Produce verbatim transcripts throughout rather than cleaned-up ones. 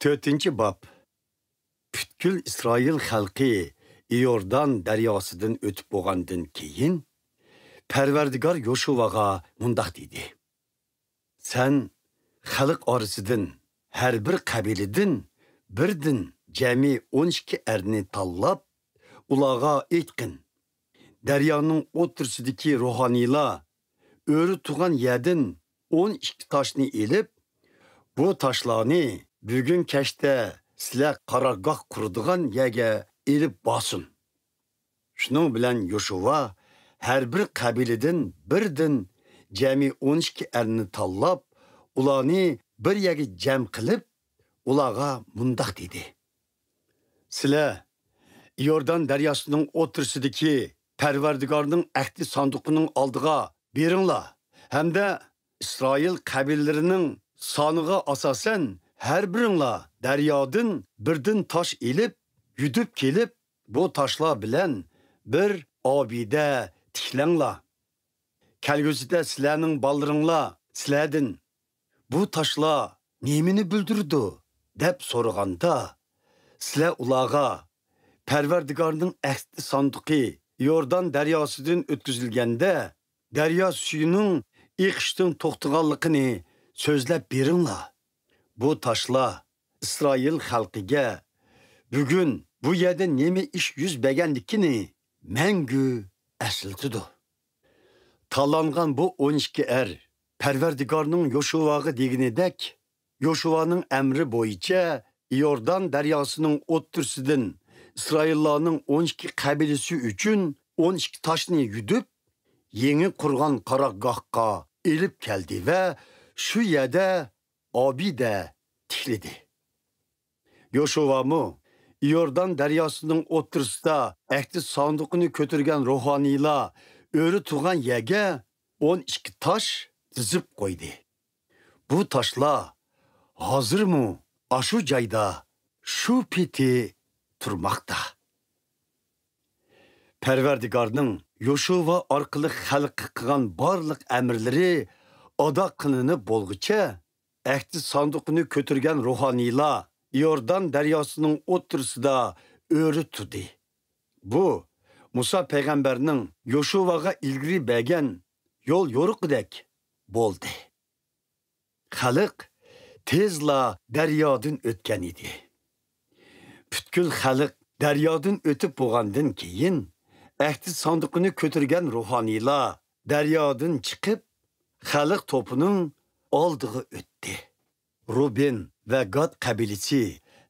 تۆتىنچى باب. پۈتكۈل ئىسرائىل خەلقى ئىيوردان دەرياسىدىن ئۆتۈپ بولغاندىن كېيىن، پەرۋەردىگار يوشۇۋاغا مۇنداق دېدى: سەن خەلق ئارىسىدىن، ھەر بىر قەبىلىدىن بىردىن جەمئىي ئون ئىككى ئەرنى تاللاپ، ئۇلارغا ئېيتقىن: دەريانىڭ ئوتتۇرىسىدىكى روھانىيلار ئۆرە تۇرغان يەردىن ئون ئىككى تاشنى ئېلىپ، بۇ تاشلارنى بۈگۈن كەچتە سىلەر قارارگاھ قۇرىدىغان يەرگە ئېلىپ بارسۇن. شۇنىڭ بىلەن يوشۇۋا ھەر بىر قەبىلىدىن بىردىن جەمئىي ئون ئىككى ئەرنى تاللاپ، ئۇلارنى بىر يەرگە جەم قىلىپ، ئۇلارغا مۇنداق دېدى: سىلەر يوردان دەرياسىنىڭ ئوتتۇرىسىدىكى پەرۋەردىگارنىڭ ئەھدى ساندۇقىنىڭ ئالدىغا بېرىڭلار ھەمدە ئىسرائىل قەبىلىلىرىنىڭ سانىغا ئاساسەن، ھەر بىرىڭلار دەريادىن بىردىن تاش ئېلىپ، يۈدۈپ كېلىپ، بۇ تاشلار بىلەن بىر ئابىدە تىكلەڭلار. كەلگۈسىدە سىلەرنىڭ بالىلىرىڭلار سىلەردىن، بۇ تاشلار نېمىنى بىلدۈرىدۇ؟ دەپ سورىغاندا، سىلەر ئۇلارغا، پەرۋەردىگارنىڭ ئەھدى ساندۇقى يوردان دەرياسىدىن ئۆتكۈزۈلگەندە، دەريا سۈيىنىڭ ئېقىشتىن توختىغانلىقىنى سۆزلەپ بېرىڭلار. بۇ تاشلار ئىسرائىل خەلقىگە بۈگۈن بۇ يەردە نېمە ئىش يۈز بەرگەنلىكىنى مەڭگۈ ئەسلىتىدۇ. تاللانغان بۇ ئون ئىككى ئەر پەرۋەردىگارنىڭ يوشۇۋاغا دېگىنىدەك، يوشۇۋانىڭ ئەمرى بويىچە يوردان دەرياسىنىڭ ئوتتۇرىسىدىن ئىسرائىللارنىڭ ئون ئىككى قەبىلىسى ئۈچۈن ئون ئىككى تاشنى يۈدۈپ، يېڭى قۇرغان قارارگاھقا ئېلىپ كەلدى ۋە شۇ يەردە ئابىدە تىكلىدى. يوشۇۋامۇ يوردان دەرياسىنىڭ ئوتتۇرىسىدا ئەھدى ساندۇقىنى كۆتۈرگەن روھانىيلار ئۆرە تۇرغان يەرگە ئون ئىككى تاش تىزىپ قويدى. بۇ تاشلار ھازىرمۇ ئاشۇ جايدا، شۇ پېتى تۇرماقتا. پەرۋەردىگارنىڭ يوشۇۋا ئارقىلىق خەلققە قىلغان بارلىق ئەمىرلىرى ئادا قىلىنىپ بولغۇچە، ئەھدى ساندۇقىنى كۆتۈرگەن روھانىيلار يوردان دەرياسىنىڭ ئوتتۇرىسىدا ئۆرە تۇردى. بۇ مۇسا پەيغەمبەرنىڭ يوشۇۋاغا ئىلگىرى بەرگەن يول يورۇقىدەك بولدى. خەلق تېزلا دەريادىن ئۆتكەن ئىدى. پۈتكۈل خەلق دەريادىن ئۆتۈپ بولغاندىن كېيىن، ئەھدى ساندۇقىنى كۆتۈرگەن روھانىيلار دەريادىن چىقىپ، خەلق توپىنىڭ ئالدىغا ئۆتتى. روبىن ۋە گاد قەبىلىسى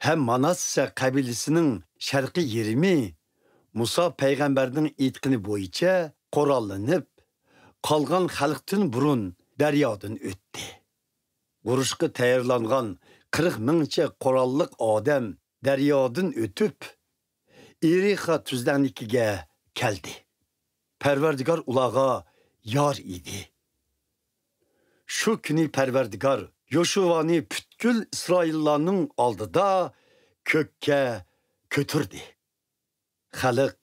ھەم ماناسسە قەبىلىسىنىڭ شەرقىي يېرىمى مۇسا پەيغەمبەرنىڭ ئېيتقىنى بويىچە قوراللىنىپ، قالغان خەلقتىن بۇرۇن دەريادىن ئۆتتى. ئۇرۇشقا تەييارلانغان قىرىق مىڭچە قوراللىق ئادەم دەريادىن ئۆتۈپ، ئېرىخا تۈزلەڭلىكىگە كەلدى. پەرۋەردىگار ئۇلارغا يار ئىدى. شۇ كۈنى پەرۋەردىگار يوشۇۋانى پۈتكۈل ئىسرائىللارنىڭ ئالدىدا كۆككە كۆتۈردى. خەلق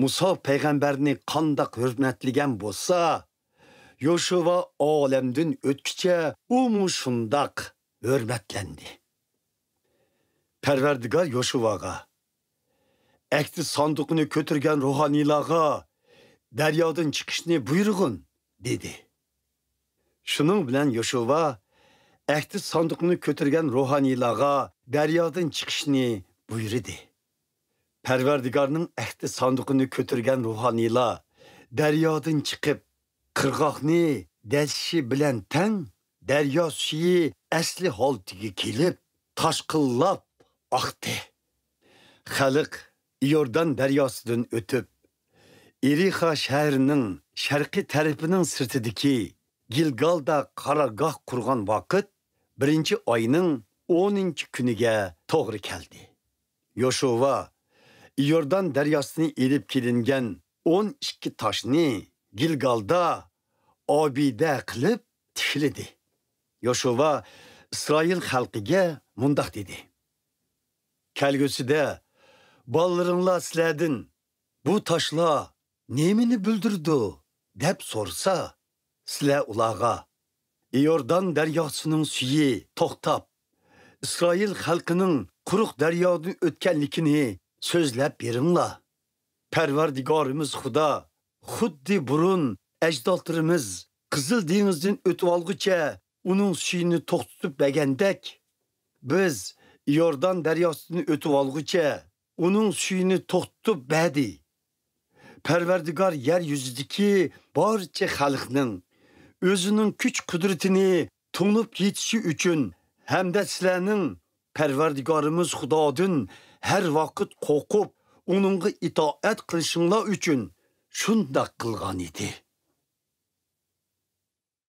مۇسا پەيغەمبەرنى قانداق ھۆرمەتلىگەن بولسا، يوشۇۋا ئالەمدىن ئۆتكۈچە ئۇمۇ شۇنداق ھۆرمەتلەندى. پەرۋەردىگار يوشۇۋاغا، ئەھدى ساندۇقىنى كۆتۈرگەن روھانىيلارغا دەريادىن چىقىشنى بۇيرۇغىن، دېدى. شۇنىڭ بىلەن يوشۇۋا ئەھدى ساندۇقىنى كۆتۈرگەن روھانىيلارغا دەريادىن چىقىشنى بۇيرۇدى. پەرۋەردىگارنىڭ ئەھدى ساندۇقىنى كۆتۈرگەن روھانىيلار دەريادىن چىقىپ، قىرغاقنى دەزىشى بىلەن تەڭ، دەريا سۈيى ئەسلى ھالىتىگە كېلىپ، تاشقىنلاپ ئاقتى. خەلق ئىيوردان دەرياسىدىن ئۆتۈپ، ئېرىخا شەھىرىنىڭ شەرقىي تەرىپىنىڭ سىرتىدىكى گىلگالدا قارارگاھ قۇرغان ۋاقىت بىرىنچى ئاينىڭ ئونىنچى كۈنىگە توغرا كەلدى. يوشۇۋا ئىيوردان دەرياسىدىن ئېلىپ كېلىنگەن ئون ئىككى تاشنى گىلگالدا ئابىدە قىلىپ تىكلىدى. يوشۇۋا ئىسرائىل خەلقىگە مۇنداق دېدى: كەلگۈسىدە بالىلىرىڭلار سىلەردىن، «بۇ تاشلار نېمىنى بىلدۈرىدۇ؟» دەپ سورىسا، سىلەر ئۇلارغا، «ئىيوردان دەرياسىنىڭ سۈيى توختاپ، ئىسرائىل خەلقىنىڭ قۇرۇق دەريادىن ئۆتكەنلىكىنى سۆزلەپ بېرىڭلار. پەرۋەردىگارىمىز خۇدا خۇددى بۇرۇن ئەجدادلىرىمىز قىزىل دېڭىزدىن ئۆتۈۋالغۇچە ئۇنىڭ سۈيىنى توختىتىپ بەرگەندەك، بىز يوردان دەرياسىدىن ئۆتۈۋالغۇچە ئۇنىڭ سۈيىنى توختىتىپ بەردى. پەرۋەردىگار يەر يۈزىدىكى بارچە خەلقنىڭ ئۆزىنىڭ كۈچ-قۇدرىتىنى تونۇپ يېتىشى ئۈچۈن ھەمدە سىلەرنىڭ پەرۋەردىگارىمىز خۇدادىن ھەر ۋاقىت قورقۇپ، ئۇنىڭغا ئىتائەت قىلىشىڭلار ئۈچۈن شۇنداق قىلغان ئىدى.